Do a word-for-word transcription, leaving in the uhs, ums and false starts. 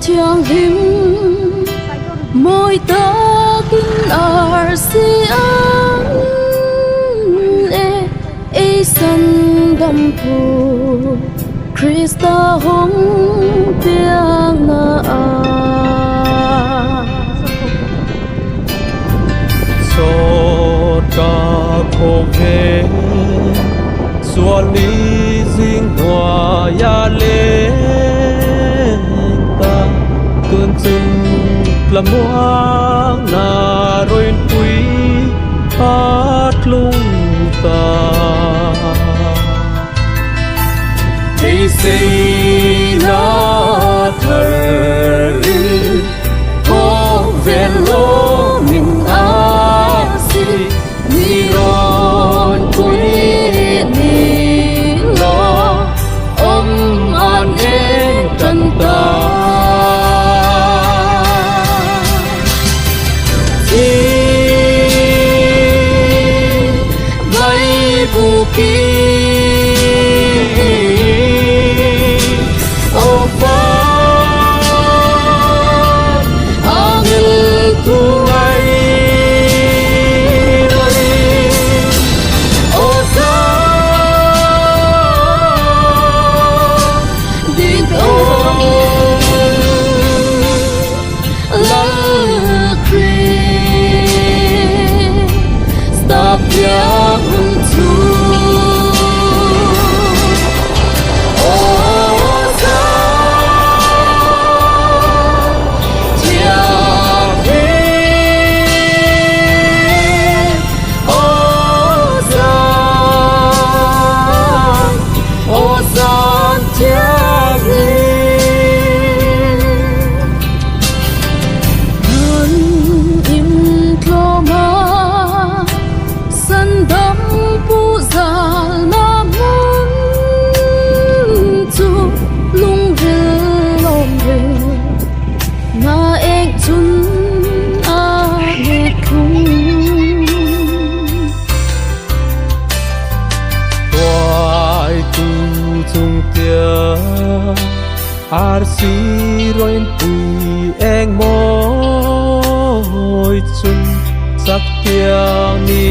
Thianghlim moi takin arsi ang e, ei sandam pu Krista hong piang na a. Sota khove suani jing hua ya leng ta, kun chun tlamuang na roin pui atlung ta. Thei sei na thar rin, ko velo min asi, ni ron pui ni lo, om an en tan ta. Vai buki ofa angel tuai osa dit o Lal Krista piak unchu. O sa thiak hi, o sa, o sa thiak hi. Nang im tloma sandam pu zalna mun chu lungril lomril na ek chun a ne thung. Wai tu chung tia. Arsi roin pui eng moi chun sak tiang ni